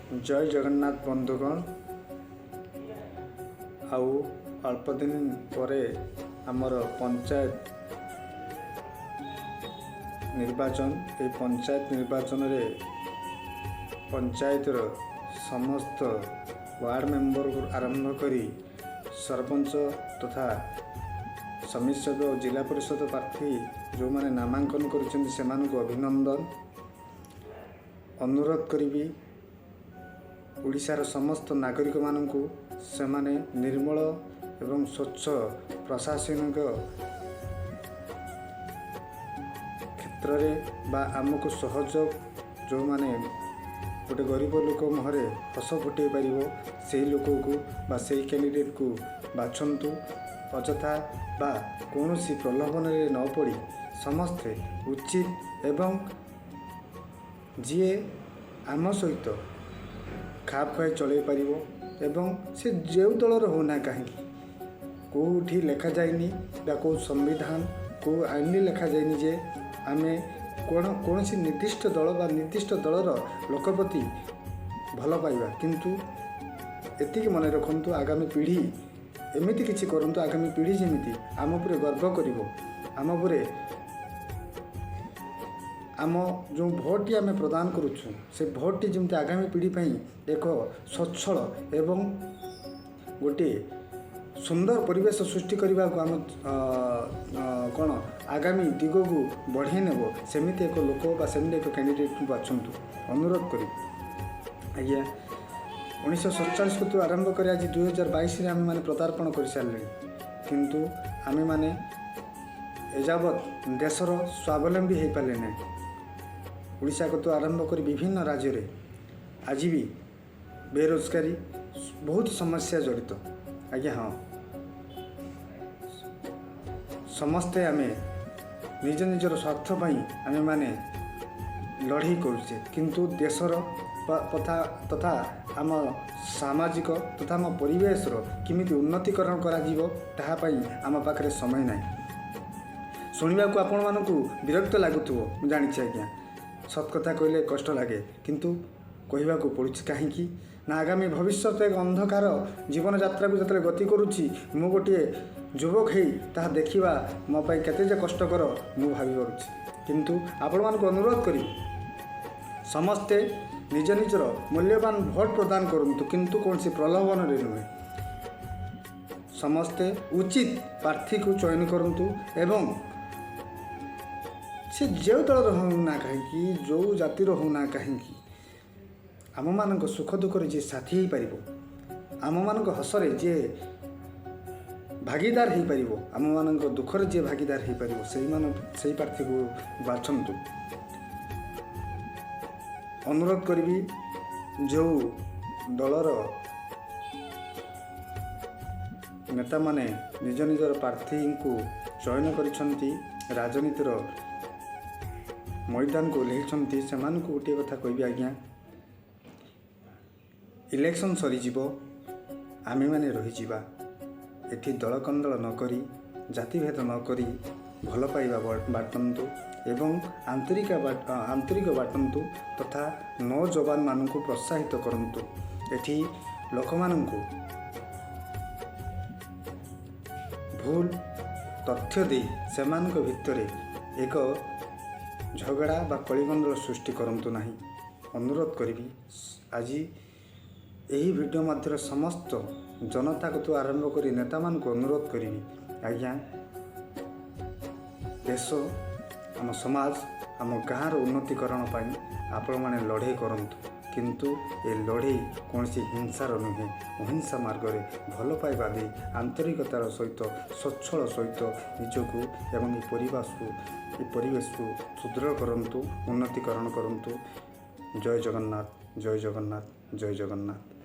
ଜୟ ଜଗନ୍ନାଥ ବନ୍ଧୁଗଣ। ଆଉ ଅଳ୍ପ ଦିନ ପରେ ଆମର ପଞ୍ଚାୟତ ନିର୍ବାଚନ। ଏହି ପଞ୍ଚାୟତ ନିର୍ବାଚନରେ ପଞ୍ଚାୟତର ସମସ୍ତ ୱାର୍ଡ଼ ମେମ୍ବରକୁ ଆରମ୍ଭ କରି ସରପଞ୍ଚ ତଥା ସମିତି ସଭ୍ୟ ଓ ଜିଲ୍ଲା ପରିଷଦ ପ୍ରାର୍ଥୀ ଯେଉଁମାନେ ନାମାଙ୍କନ କରିଛନ୍ତି, ସେମାନଙ୍କୁ ଅଭିନନ୍ଦନ। ଅନୁରୋଧ କରିବି ଓଡ଼ିଶାର ସମସ୍ତ ନାଗରିକମାନଙ୍କୁ, ସେମାନେ ନିର୍ମଳ ଏବଂ ସ୍ୱଚ୍ଛ ପ୍ରଶାସନିକ କ୍ଷେତ୍ରରେ ବା ଆମକୁ ସହଯୋଗ, ଯେଉଁମାନେ ଗୋଟେ ଗରିବ ଲୋକ ମୁହଁରେ ହସ ଫୁଟେଇ ପାରିବ, ସେହି ଲୋକକୁ ବା ସେହି କ୍ୟାଣ୍ଡିଡେଟ୍କୁ ବାଛନ୍ତୁ। ଅଯଥା ବା କୌଣସି ପ୍ରଲୋଭନରେ ନ ପଡ଼ି ସମସ୍ତେ ଉଚିତ ଏବଂ ଯିଏ ଆମ ସହିତ ଖାପ ଖୁଆଇ ଚଳେଇ ପାରିବ ଏବଂ ସେ ଯେଉଁ ଦଳର ହେଉନା କାହିଁକି। କେଉଁଠି ଲେଖାଯାଇନି ବା କେଉଁ ସମ୍ବିଧାନ, କେଉଁ ଆଇନରେ ଲେଖାଯାଇନି ଯେ ଆମେ କୌଣସି ନିର୍ଦ୍ଦିଷ୍ଟ ଦଳ ବା ନିର୍ଦ୍ଦିଷ୍ଟ ଦଳର ଲୋକ ପ୍ରତି ଭଲ ପାଇବା। କିନ୍ତୁ ଏତିକି ମନେ ରଖନ୍ତୁ, ଆଗାମୀ ପିଢ଼ି ଏମିତି କିଛି କରନ୍ତୁ, ଆଗାମୀ ପିଢ଼ି ଯେମିତି ଆମ ଉପରେ ଗର୍ବ କରିବ। ଆମ ଉପରେ ଆମ ଯେଉଁ ଭୋଟଟି ଆମେ ପ୍ରଦାନ କରୁଛୁ, ସେ ଭୋଟଟି ଯେମିତି ଆଗାମୀ ପିଢ଼ି ପାଇଁ ଏକ ସ୍ୱଚ୍ଛଳ ଏବଂ ଗୋଟିଏ ସୁନ୍ଦର ପରିବେଶ ସୃଷ୍ଟି କରିବାକୁ ଆମ କ'ଣ ଆଗାମୀ ଦିଗକୁ ବଢ଼େଇ ନେବ, ସେମିତି ଏକ ଲୋକ ବା ସେମିତି ଏକ କ୍ୟାଣ୍ଡିଡେଟ୍କୁ ବାଛନ୍ତୁ, ଅନୁରୋଧ କରିବି ଆଜ୍ଞା। 1947 କତୁ ଆରମ୍ଭ କରି ଆଜି 2022ରେ ଆମେମାନେ ପଦାର୍ପଣ କରିସାରିଲେଣି, କିନ୍ତୁ ଆମେମାନେ ଏଯାବତ୍ ଦେଶର ସ୍ୱାବଲମ୍ବୀ ହୋଇପାରିଲେ ନାହିଁ। ଓଡ଼ିଶା କତୁ ଆରମ୍ଭ କରି ବିଭିନ୍ନ ରାଜ୍ୟରେ ଆଜି ବି ବେରୋଜଗାରୀ ବହୁତ ସମସ୍ୟା ଜଡ଼ିତ ଆଜ୍ଞା। ହଁ, ସମସ୍ତେ ଆମେ ନିଜ ନିଜର ସ୍ୱାର୍ଥ ପାଇଁ ଆମେମାନେ ଲଢ଼େଇ କରୁଛେ, କିନ୍ତୁ ଦେଶର ତଥା ଆମ ସାମାଜିକ ତଥା ଆମ ପରିବେଶର କେମିତି ଉନ୍ନତିକରଣ କରାଯିବ, ତାହା ପାଇଁ ଆମ ପାଖରେ ସମୟ ନାହିଁ। ଶୁଣିବାକୁ ଆପଣମାନଙ୍କୁ ବିରକ୍ତ ଲାଗୁଥିବ, ମୁଁ ଜାଣିଛି ଆଜ୍ଞା। ସତ କଥା କହିଲେ କଷ୍ଟ ଲାଗେ, କିନ୍ତୁ କହିବାକୁ ପଡ଼ୁଛି। କାହିଁକି ନା ଆଗାମୀ ଭବିଷ୍ୟତ ଏକ ଅନ୍ଧକାର ଜୀବନଯାତ୍ରାକୁ ଯେତେବେଳେ ଗତି କରୁଛି, ମୁଁ ଗୋଟିଏ ଯୁବକ ହେଇ ତାହା ଦେଖିବା ମୋ ପାଇଁ କେତେ ଯେ କଷ୍ଟକର, ମୁଁ ଭାବିପାରୁଛି। କିନ୍ତୁ ଆପଣମାନଙ୍କୁ ଅନୁରୋଧ କରିବି, ସମସ୍ତେ ନିଜ ନିଜର ମୂଲ୍ୟବାନ ଭୋଟ ପ୍ରଦାନ କରନ୍ତୁ, କିନ୍ତୁ କୌଣସି ପ୍ରଲୋଭନରେ ନୁହେଁ। ସମସ୍ତେ ଉଚିତ ପ୍ରାର୍ଥୀକୁ ଚୟନ କରନ୍ତୁ ଏବଂ ସେ ଯେଉଁ ଦଳର ହେଉନା କାହିଁକି, ଯେଉଁ ଜାତିର ହେଉନା କାହିଁକି, ଆମମାନଙ୍କ ସୁଖ ଦୁଃଖରେ ଯିଏ ସାଥୀ ହେଇପାରିବ, ଆମମାନଙ୍କ ହସରେ ଯିଏ ଭାଗିଦାର ହେଇପାରିବ, ଆମମାନଙ୍କ ଦୁଃଖରେ ଯିଏ ଭାଗିଦାର ହେଇପାରିବ, ସେଇ ପ୍ରାର୍ଥୀକୁ ବାଛନ୍ତୁ। ଅନୁରୋଧ କରିବି, ଯେଉଁ ଦଳର ନେତାମାନେ ନିଜ ନିଜର ପ୍ରାର୍ଥୀଙ୍କୁ ଚୟନ କରିଛନ୍ତି, ରାଜନୀତିର ମଇଦାନକୁ ଓହ୍ଲେଇଛନ୍ତି, ସେମାନଙ୍କୁ ଗୋଟିଏ କଥା କହିବି ଆଜ୍ଞା। ଇଲେକ୍ସନ୍ ସରିଯିବ, ଆମେମାନେ ରହିଯିବା। ଏଠି ଦଳକନ୍ଦଳ ନ କରି, ଜାତିଭେଦ ନ କରି ଭଲ ପାଇବା ବାଣ୍ଟନ୍ତୁ ଏବଂ ଆନ୍ତରିକ ବାଣ୍ଟନ୍ତୁ ତଥା ନୌଜବାନମାନଙ୍କୁ ପ୍ରୋତ୍ସାହିତ କରନ୍ତୁ। ଏଠି ଲୋକମାନଙ୍କୁ ଭୁଲ ତଥ୍ୟ ଦେଇ ସେମାନଙ୍କ ଭିତରେ ଏକ ଝଗଡ଼ା ବା କଳିଗଣ୍ଡଳ ସୃଷ୍ଟି କରନ୍ତୁ ନାହିଁ, ଅନୁରୋଧ କରିବି। ଆଜି ଏହି ଭିଡ଼ିଓ ମାଧ୍ୟମରେ ସମସ୍ତ ଜନତାକୁ ଆରମ୍ଭ କରି ନେତାମାନଙ୍କୁ ଅନୁରୋଧ କରିବି ଆଜ୍ଞା। ଦେଶ, ଆମ ସମାଜ, ଆମ ଗାଁର ଉନ୍ନତିକରଣ ପାଇଁ ଆପଣମାନେ ଲଢ଼େଇ କରନ୍ତୁ, କିନ୍ତୁ ଏ ଲଢ଼େଇ କୌଣସି ହିଂସାର ନୁହେଁ। ଅହିଂସା ମାର୍ଗରେ ଭଲ ପାଇବା ଦେଇ ଆନ୍ତରିକତାର ସହିତ, ସ୍ୱଚ୍ଛଳ ସହିତ ନିଜକୁ ଏବଂ ଏ ପରିବେଶକୁ ସୁଦୃଢ଼ କରନ୍ତୁ, ଉନ୍ନତିକରଣ କରନ୍ତୁ। ଜୟ ଜଗନ୍ନାଥ, ଜୟ ଜଗନ୍ନାଥ, ଜୟ ଜଗନ୍ନାଥ।